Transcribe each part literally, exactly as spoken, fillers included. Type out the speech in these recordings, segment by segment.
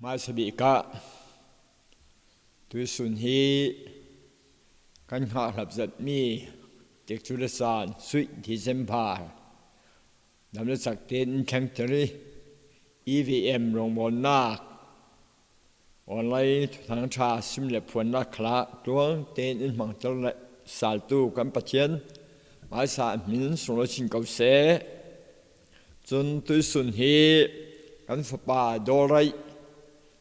Hmaisa bik ah tuisun hi kan hngah hlap zetmi tikcu le san, Sweet December, dam le cak tein in thlengter i, E V M rawngbawlnak, online thuthang ṭha sim le phuannak khalah tluang tein in hmangter le saltu kan Pathian hmaisa hmin sunglawi sin ko seh. Cun tuisun hi kan fapa Dawlraih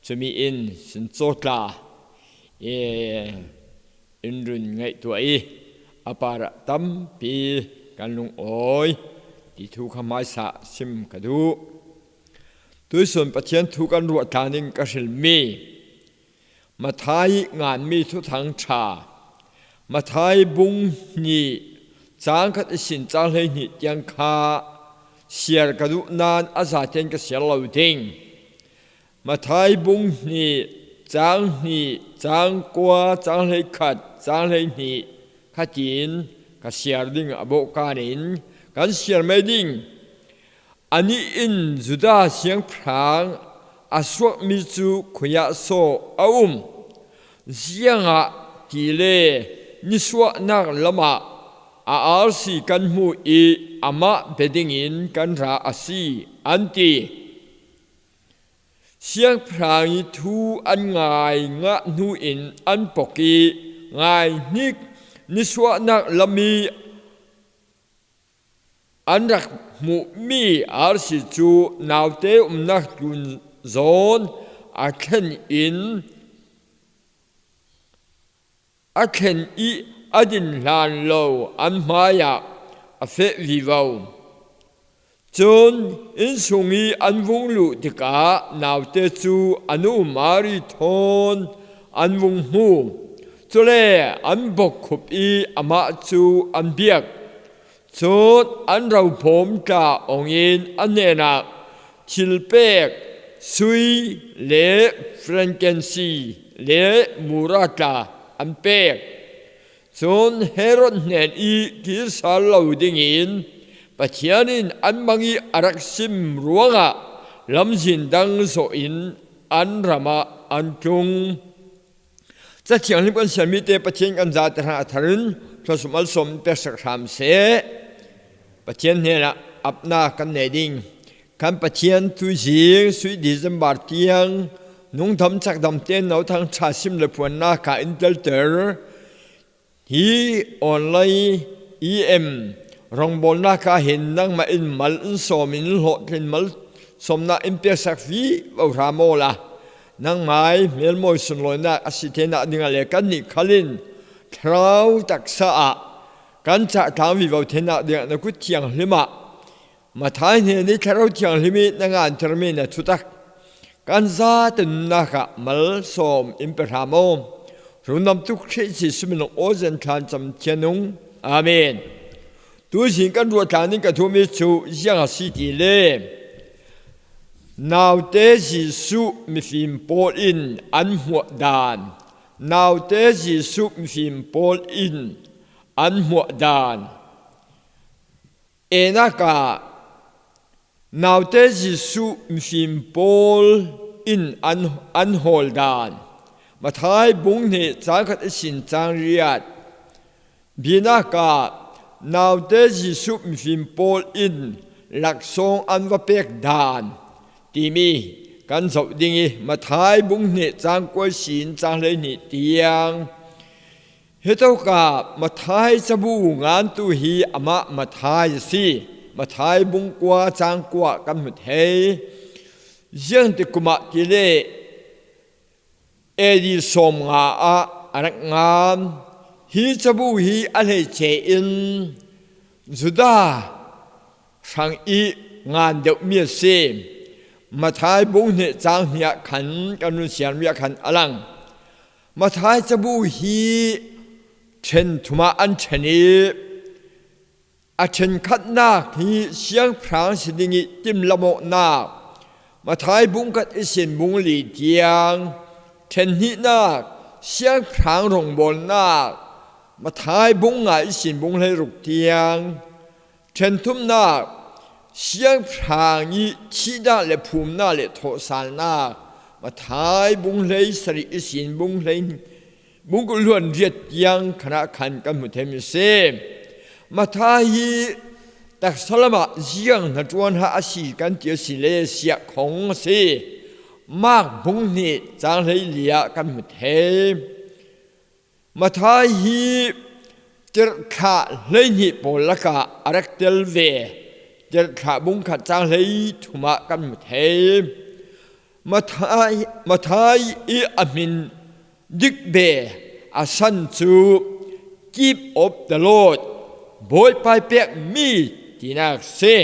cumi in Sincaw tla, ee, in run ngaihtuah i, a parah tampi kan lungawi ti thu kha hmaisa sim ka duh. Tuisun Pathian thu kan ruah tlang ding ka hrilmi Matthai nganmi thuthang ṭha, Matthai bung hnih, cang khat ihsin cang hleihnih tiang kha siar ka duh nain a zatein ka siar lo ding. Matthai bung hnih, cang hnih, cang kua, cang hleikhat, cang hleihnih khatin ka siar ding a bawhkan in kan siar mai ding. Anih in Judah siangpahrang a suakmi cu khuiah so a um? Ziangahtile nisuahnak lamah a arsi kan hmuh i amah bia dingin kan ra a si, an ti. Siangpahrang i thu an ngai ngah hnu in an pok i, ngai hnik, nisuahnak lam i an rak hmuhmi arsi cu naute umnak tlun zawn a thlen in, a thlen i a din hlan lo an hmaiah a feh vivo. Cun innsung i an vung luh tikah naute cu a nu Mari thawn an vung hmu. Cule an bokkhup i amah cu an biak. Cun an rophawm tla ong in an hnenah thil pek, sui le frankincense le mura tla an pek. Cun Herod hnen i kir sal lo dingin Pathian in an mang i a rak sim ruangah lamzin dang zawh in an ram ah an tlung. Ca thianghlim kan siarmi te Pathian kan zate hrang a thar in thluasuah malsawm in peksak hram seh. Pathian hnenah apnak kan nei ding. Kan Pathian, tuizing Sweet December tiang nungdam cakdam tein nothang ṭha sim le phuannak ah in telter. Hi online E M rawngbawlnak ah hin nangmah in mal in sawm in hlawhtlin malsawmnak in peksak vivo hram awla, nangmai hmelmawi sunlawinak a si theinak dingah le kannih khal in thlarau taksa ah kan cah tlang vivo theinak dingah na kut thianghlim ah Matthai hnen i Thlarau Thianghlim i na ngantermi na thutak kan zate nunnak ah malsawm in pe hram aw. Rundamtu Khrih Jesuh min aw zen thlan cam thian ung. Amen. Tuzing kan ruah tlang ding ka duhmi cu ziang a si ti le, naute Jesuh mifim pawl in an hmuah dan. Naute Jesuh mifim pawl in an hmuah dan. Enak ah naute Jesuh mifim pawl in an, an hawl dan. Matthai bung hnih cang khat ihsin cang riat. Binak ah naute Jesuh mifim pawl in laksawng an va pek dan timi kan zoh ding i, Matthai bung hnih cang kua ihsin cang hleihnih tiang. Hitawkah Matthai cabu ngantu hi amah Matthai a si. Matthai bung kua cang kua kan hmu thei. Ziangtik kum ah ti le A D sawmnga ah a rak ngan. Hi cabu hi a hleice in Judah hrang i ngan deuhmi a si. Matthai bung hnih cang hnih ah khan kan run siarmi ah khan a lang. Matthai cabu hi ṭhen thum ah an ṭhen i, a ṭhenkhatnak hi siangpahrang si ding i timhlamawhnak, Matthai bung khat ihsin bung li tiang, ṭhen hnihnak, siangpahrang rawngbawlnak, Matthai bung nga ihsin bung hleiruk tiang, ṭhen thumnak, siangpahrang i thihnak le phumnak le thawhsalnak, Mathai bung hlei sarih ihsin bung hlei, bung kul hluan riat tiang khanah khan kan hmu thei mi si. Mathai hi taksa lamah ziang hnaṭuan ha a si kan ti a si le siah khong a si. Mark bung hnih cang hlei li ah kan hmu thei. Mathai hi tirhthlah hleihnih pawl lakah a rak tel ve. Tirhthlah bung khat cang hlei thum ah kan hmu thei. Mathai, Mathai i a hmin dik ve a san cu Keep of the Lord, Bawipa i pekmi tinak si.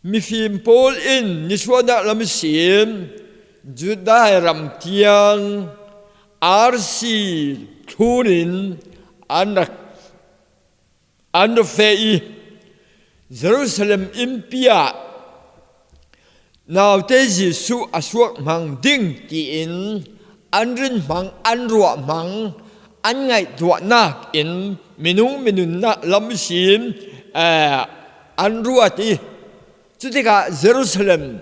Mifim pawl in nisuahnak lam ihsin Judai ram tiang R C thlun in an rak, an rak feh i Jerusalem innpi ah naute Jesuh a suak hmang ding tiin an rin hmang, an ruah hmang, an ngaihtuahnak in minung minunnak lam ihsin, eh, an ruat i, cutikah Jerusalem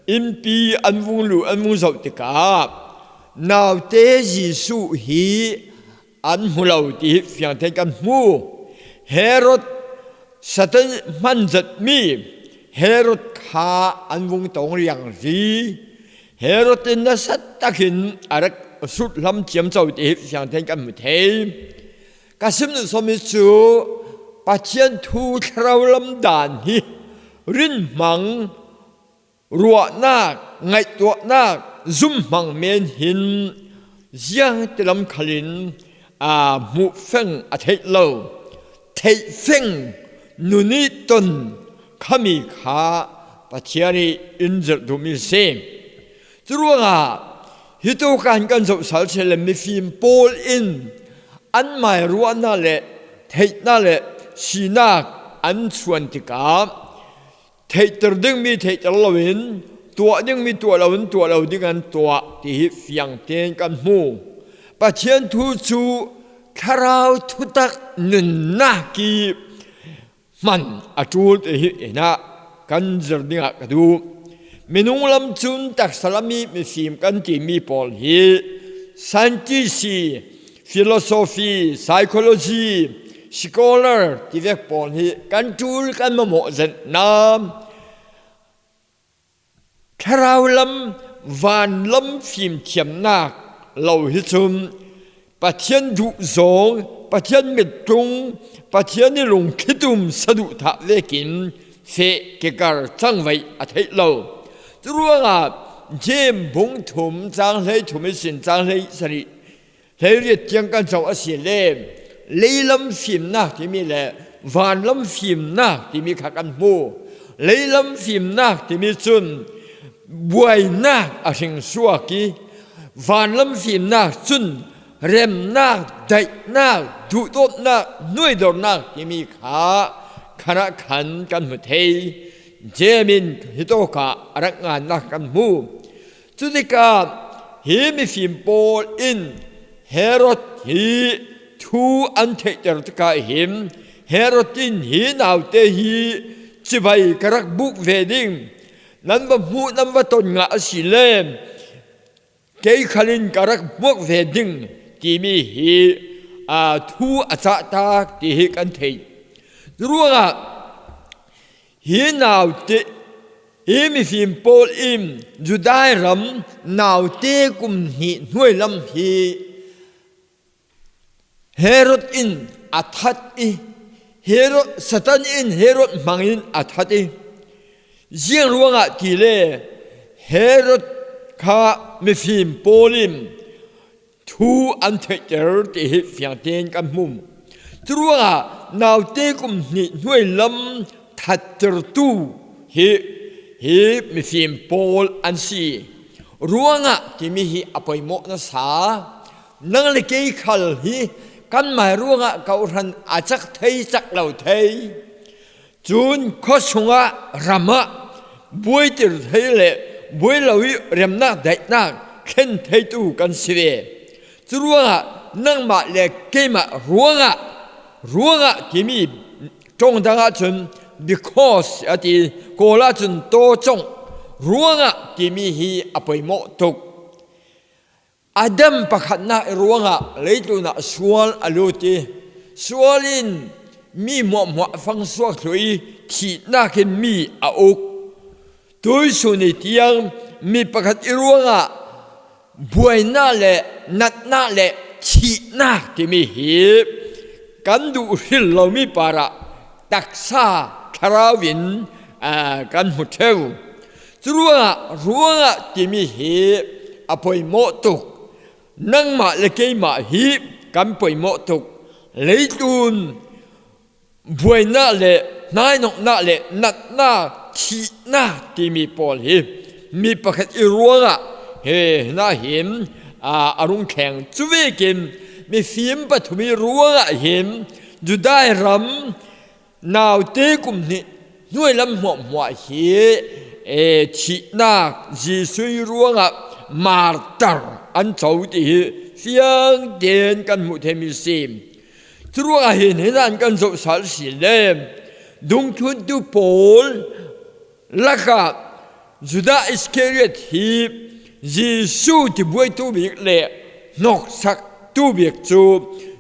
innpi an vung luh, an vung zoh tikah naute Jesuh hi an hmu lo ti hi fiang tein kan hmu. Herod, Satan hman zetmi Herod kha an vung tawng riangri. Herod in nasa takin a rak sut hlam ciamco ti hi fiang tein kan hmu thei. Ka sim duh sawm hi cu Pathian thu thlarau lam dan hi rin hmang, ruahnak, ngaihtuahnak, zum hmang men hin ziang tilam khalin aa hmuh feng a theih lo, theih feng nun i ton khami kha Pathian i in zirh duhmi a si. Curuangah hi tukan kan zoh sal si le mifim pawl in anmai ruahnak le theihnak le sinak an chuan tikah theihter dingmi theihter loin, tuah dingmi tuah loin, tuah lo ding an tuah ti hi fiang tein kan hmu. Pathian thu cu thlarau thutak nunnak i hman a ṭul ti hi hinah kan zir dingah ka duh. Minung lam cun taksa lam i mifim kan timi pawl hi scientist i, philosophy, psychology, scholar tivek pawl hi kan ṭul kan mamawh zenhna. Thlarau lam, van lam fimthiamnak lo hi cun Pathian duhzawng, Pathian mittlung, Pathian i lungthlitum saduhthah vekin feh kikar cangvaih a theih lo. Curuangah Jeim bung thum cang hlei thum ihsin cang hlei sarih, hleiriat tiang kan zoh a si le, leilam fimnak timi le vanlam fimnak timi kha kan hmu. Leilam fimnak timi cun buainak a hringsuak i, vanlam fimnak cun remnak, daihnak, duhdawtnak, hnuaidornak timi kha khanah khan kan hmu thei. Jeim in hitawkah a rak ngannak kan hmu. Cutikah hi mifim pawl in Herod hi thu an theihter tikah hin Herod in hi naute hi cibai ka rak buk ve ding, nan va hmuh, nan va ton ngah a si le kei khal in ka rak hmuak ve ding timi hi, aa, thu a cahtak ti hi kan thei. Ruangah hi naute, hi mifim pawl in Judai ram naute kum hnih hnuai lam hi Herod in a that i, Herod, Satan in Herod hmangin a that i, ziang ruangah ti le Herod kha mifim pawl in thu an theihter ti hi fiang tein kan hmu. Curuangah naute kum hnih hnuai lam thattertu hi, hi mifim pawl an si. Ruangah timi hi a poimawh nasa. Nang le kei khal hi kanmai ruangah kawhhran a cak thei, cak lo thei. Cun khuasungah, ramah buaitir thei le buai lo i remnak, daihnak thlen theitu kan si ve. Curuangah nangmah le keimah ruangah, ruangah timi ṭawng dang ahcun because a ti, Kawl ahcun tawcawng, ruangah timi hi a poimawh tuk. Adam pakhatnak ruangah leitlunah sual a lut i, sual in mi hmuahhmuah a fangsuak thluh i, thihnak in mi a uk. Tuisun i tiang mi pakhat i ruangah buainak le natnak le thihnak timi hi kan duh hril lomi parah taksa thlarau in, aa, kan hmu ṭheu. Curuangah ruangah timi hi a poimawh tuk. Nangmah le keimah hi kan poimawh tuk. Leitlun buainak le hnainoknak le natnak, thihnak timi pawl hi mi pakhat i ruangah he hna hin, aa, a rung thleng. Cuvekin mifim pathum i ruangah hin Judai ram naute kum hnih hnuailam hmuahhmuah hi, e, thihnak Jesuh i ruangah martar an co ti hi fiang tein kan hmuh thei mi si. Curuangah hin hinan kan zoh sal si le, dungthluntu pawl lakah Judah Iskariot hi Jesuh tibuaitu bik le hnoksaktu bik cu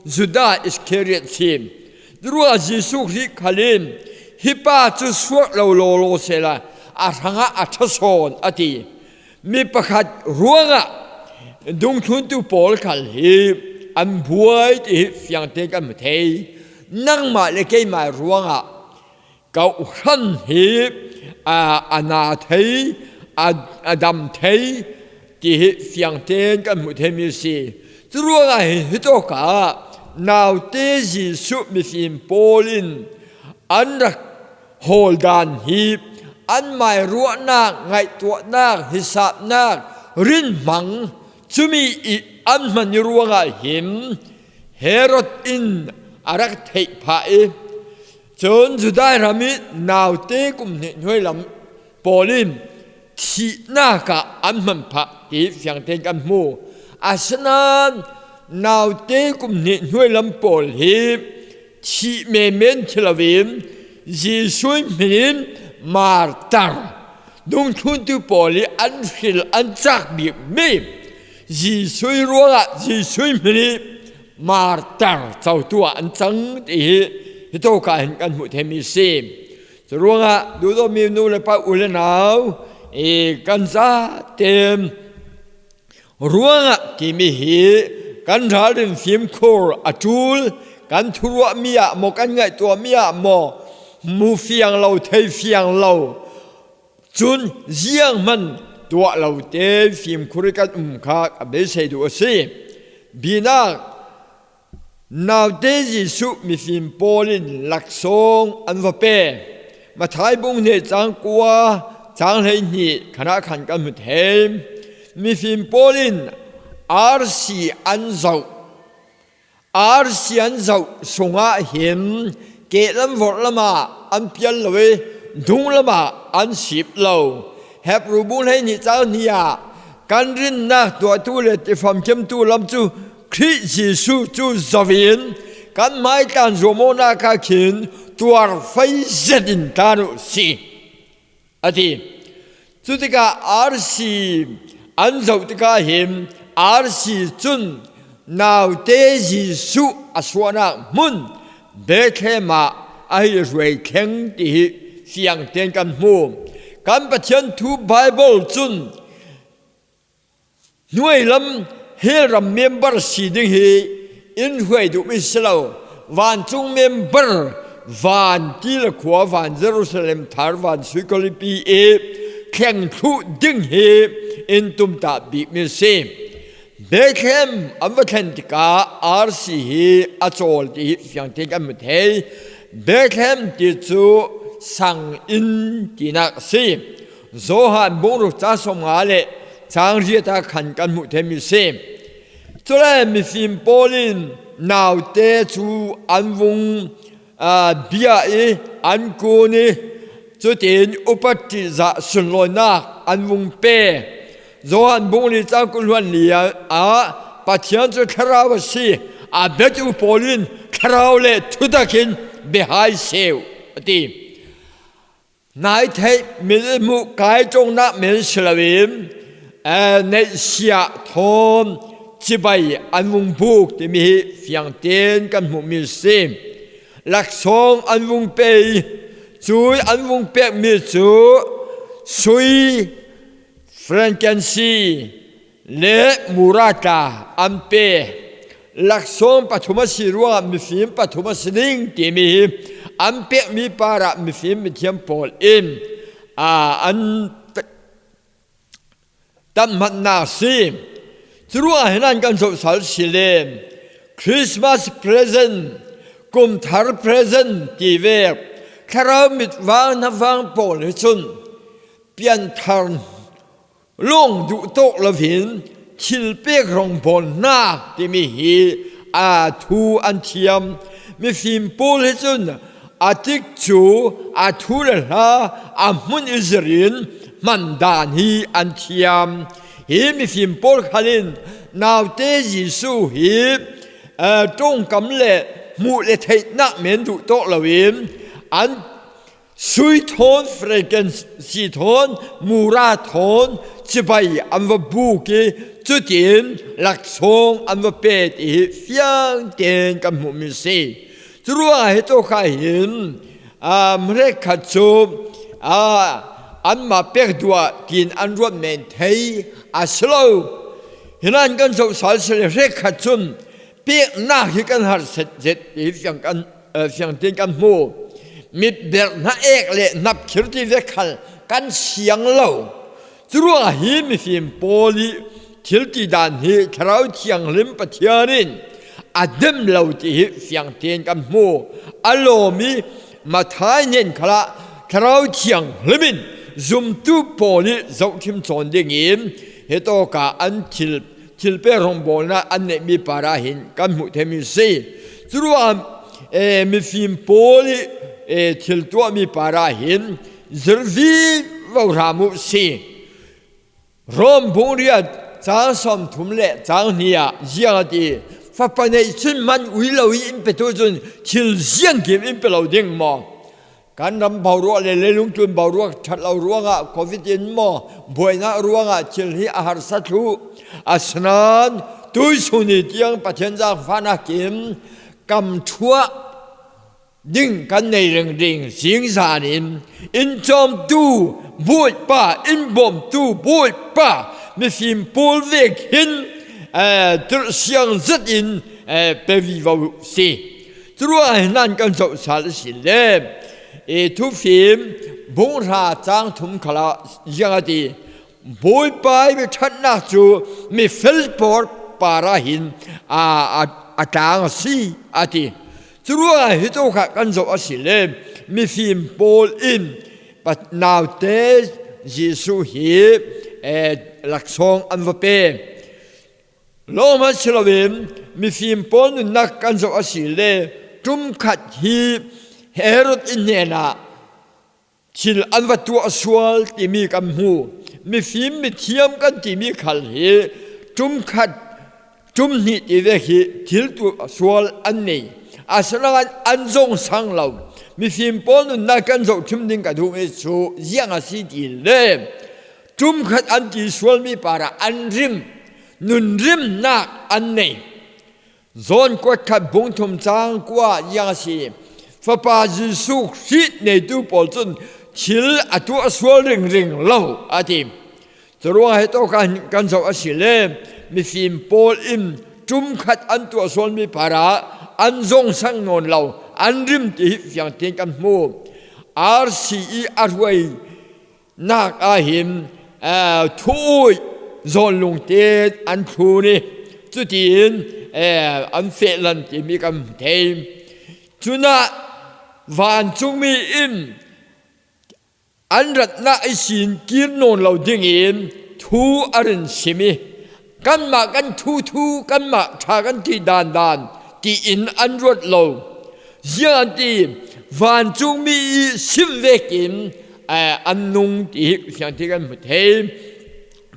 Judah Iskariot si. Curuangah Jesuh Khrih khal in hi pa cu suak lo lawlaw sehla a hrangah a ṭha sawn a ti. Mi pakhat ruangah dungthluntu pawl khal hi an buai ti hi fiang tein kan hmu thei. Nangmah le keimah ruangah kawhhran hi, aa, a na thei, a, a dam thei ti hi fiang tein kan hmuh thei mi si. Curuangah hin hitawkah naute Jesuh mifim pawl in an rak hawl dan hi anmai ruahnak, ngaihtuahnak, hisapnak, rinhmang, cumi i an hman i ruangah hin Herod in a rak theih phah i, cun Judai ram i naute kum hnih hnuailam pawl in thihnak ah an hman phah ti fiang tein kan hmu. Asinain naute kum hnih hnuailam pawl hi thih menmen thi loin Jesuh hmin in martar, dungthluntu pawl i an hril an cak bikmi Jesuh ruangah Jesuh hmin i martar cotu ah an cang ti hi hitawkah hin kan hmuh thei mi si. Curuangah duhdawtmi nu le pa, u le nau, i kan zate ruangah timi hi kan ralrin fimkhur a ṭul, kan thuruahmi ah maw, kan ngaihtuahmi ah maw, hmu fiang lo, thei fiang lo. Cun zianghman tuah lote fimkhur i kan um kha ka beisei duh a si. Binak, naute Jesuh mifim pawl in laksawng an va pe. Matthai bung hnih cang kua, cang hleihnih khan ah khan kan hmu thei. Mifim pawl in arsi an zoh. Arsi an zoh sungah hin kehlam vorhlam ah an pial lo i, dunglam ah an sip lo. Hebru bung hleihnih cang hnih ah kan rinnak tuahtu le tifamkhiamtu lam cu Khrih Jesuh cu zoh in kan hmaitlan zuamawknak ah khin tuarfai zet in tlan uh si, a ti. Cutikah arsi an zoh tikah hin arsi cun naute Jesuh a suahnak hmun Bethlehem ah a hi hruai thleng ti hi fiang tein kan hmu. Kan Pathian thu Baibal cun hnuailam hell ram member si ding hi in hruai duhmi si lo. Vancung member, van ti le khua, van Jerusalem thar, van sui kawlipi i thleng thluh ding hi in tumtah bikmi si. Bethlehem an va thlen tikah arsi hi a cawl ti hi fiang tein kan hmu thei. Bethlehem ti cu sang inn tinak a si. Johan bung ruk cang sawmnga le cang riat ah khan kan hmuh thei mi si. Cule mifim pawl in naute cu an vung, aa, bia i an kun i, cutin upat ṭihzah sunlawinak an vung pe. Johan bung li cang kul hluan li ah Pathian cu thlarau a si, a biatu pawl in thlarau le thutak in bia hai seh uh, a ti. Hnai theih, mit i hmuh, kai ṭawngnak men si loin, eh, neihsiah thawn cibai an vung buk timi hi fiangtein kan hmuhmi si. Laksawng an vung pei, cui an vung pekmi cu sui, frankincense le mura tla an pe. Laksawng pathum a si ruangah mifim pathum a si ding timi hi an pekmi parah mifim mithiam pawl in, aa, an tahmannak a si. Curuangah hi nan kan zoh sal si le Christmas present, kumthar present ti vek thlarau mitvang hnavang pawl hi cun pianthar lawng duh tawk loin thilpek rawngbawlnak timi hi, aa, thu an thiam. Mifim pawl hi cun a tikcu, a thu le hla, a hmun i zir in hman dan hi an thiam. Hi mifim pawl khal in naute Jesuh hi, aa, ṭawngkam le hmuh le theihnak men duh tawk loin an sui thawn, frankincense thawn, mura thawn cibai an va buk i, cutin laksawng an va pe ti hi fiangtein kan hmuhmi si. Curuangah hi tawkah hin, aa, hrekkhat cu, aa, anmah pek duh tiin an ruat men thei a si lo. Hi nan kan zoh sal si le hrekkhat cun peknak hi kan harset zet ti hi fiang kan, eh, fiangtein kan hmu. Mitberh hna ek le hnapkhir ti vek khal kan siang lo. Curuangah hi mifim pawl i thil ti dan hi Thlarau Thianghlim Pathian in a dem lo ti hi fiangtein kan hmu. A lawm i Matthai hnen khalah Thlarau Thianghlim in zumtu pawl i zohṭhim cawn dingin hi tawkah an thil thilpek rawngbawlnak an neihmi parah hin kan hmuh theimi si. Curuangah, eh, mifim pawl i, eh, thil tuahmi parah hin zir vivo hram uh si. Rom bung riat cang sawmthum le cang hnih ah ziang a ti, Fapa neih cun man ui lo i in petu cun thil ziangkim in pe lo ding maw? Kan ram boruak le leilungtlun boruak ṭhat lo ruangah, covid in maw, buainak ruangah thil hi a harsa thluh. Asinain tuihsun ni tiang Pathian zaangfahnak in kam ṭhuah ding kan nei ringring zingzan in, in cawmtu Bawipa, in bawmtu Bawipa, mifim pawl vek hin, eh, tirhsiang zet in, eh, pe vivo si. Curuangah hin nan kan zoh sal a si le, eh, Thufim bung hra cang thum khalah ziang a ti, Bawipa i mi ṭhatnak cu mi fel pawl parah hin a, a, a tlang a si, a ti. Curuangah hi tawkah kan zoh a si le mifim pawl in pa-, naute Jesuh hi, eh, laksawng an va pe. Lawng hmanh si loin mifim pawl nunnak kan zoh a si le ṭumkhat hi Herod i hnenah thil an va tuah sual timi kan hmu. Mifim mithiam kan timi khal hi ṭumkhat, ṭumhnih ti vek hi thil tuah sual an nei. Asinain an zong sang lo. Mifim pawl nunnak kan zohṭhim ding ka duhmi cu ziang a si ti le ṭumkhat an ti sualmi parah an rim, nunrimnak an nei. Zawn kuatkhat bung thum cang kua ziang a si. Fapa Jesuh Khrih neitu pawl cun thil a tuah sual ringring lo, a ti. Curuangah hi tawkah kan zoh a si le mifim pawl in ṭumkhat an tuah sualmi parah an zong sang nawn lo, an rim ti hi fiangtein kan hmu. R C i a hruai nak ah hin, aa, thu-uih zawnlung tein an thlun i, cutiin, aa, an fehlan timi kan hmu thei. Cunah vancungmi in an ratnak ihsin kir nawn lo dingin thu a rin sim i, kanmah kan thu thu, kanmah ṭha kan ti dandan, tiin an ruat lo. Zianganti vancungmi i sim vekin, eh, an nung ti hi fiangte kan hmu thei.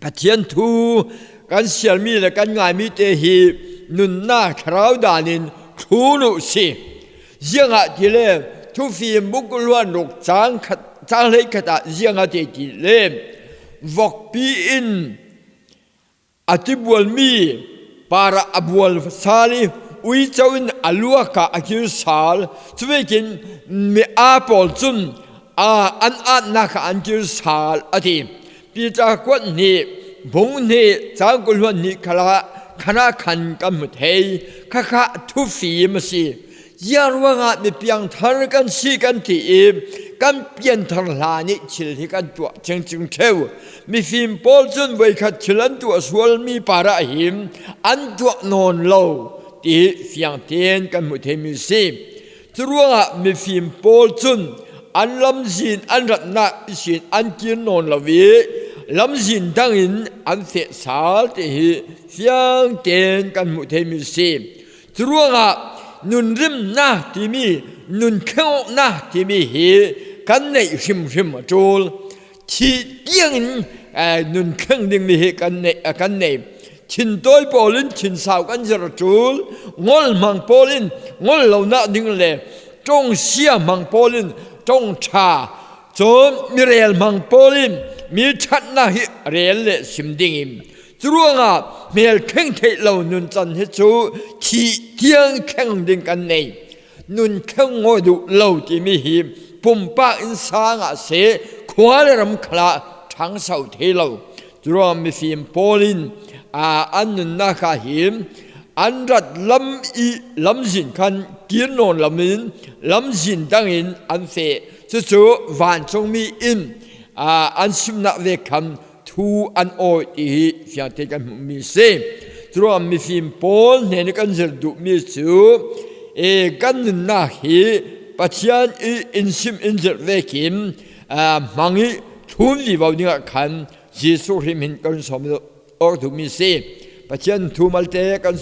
Pathian thu kan sialmi le kan ngaimi te hi nunnak thlarau danin thlun uh si. Ziangahtile Thufim bung kul hluan ruk cang khat Chang hleikhat ah ziang a ti ti le, vokpi in a tibualmi parah a bual sal ih, uico in a luak ah a kir sal. Cuvekin mi aa pawl cun, aa, an aatnak ah an kir sal a ti. Peter kuat hnih, bung hnih, cang kul hluan hnih khalah, khanah khan kan hmu thei. Khakha thufim a si. Ziang ruangah mi piangthar kan si kan ti ih, kan pianthar hlan ih thil hi kan tuah cingcing ṭheu. Mifim pawl cun voikhat thil an tuah sualmi parah hin an tuah nawn lo, ti hi fiang tein kan hmuh theimi si. Curuangah mifim pawl cun an lamzin an ratnak ihsin an kir nawn lo ih, lamzin dangin an feh sal, ti hi fiang tein kan hmuh theimi si. Curuangah nunrimnak timi, nunkhenghawknak timi hi kan neih hrimhrim a ṭul. Thih tiangin, eh, nunkhen dingmi hi kan neih, eh, kan nei. Thintawi pawl in thinsau kan zirh a ṭul. Ngolhmang pawl in ngol lonak ding le ṭongsia hmang pawl in ṭongṭha, cun mirel hmang pawl in mi ṭhatnak hi rel le sim dingin, curuangah hmelthleng theih lo nuncan hi cu thih tiang thleng ding kan nei. Nunkhen ngawt uh lo timi hi pumpak in sang ah seh, khua le ram khalah ṭhangso thei lo. Curuangah mifim pawl in, aa, an nunnak ah hin an rat lam ih lamzin khan kir nawn loin lamzin dangin an feh. Cucu vancungmi in, aa, an simnak vek khan thu an awih, ti hi fiangte kan hmuhmi si. Curuangah mifim pawl hnen ih kan zir duhmi cu, ee, kan nunnak hi Pathian ih in sim in zirh vekin, aa, hmang ih thlun vivo dingah khan Jesuh hrim hin kan sawm awk duhmi si. Pathian thu malte kan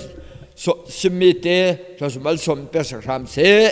so-, simmi te hrawsum malsawm peksak hram seh.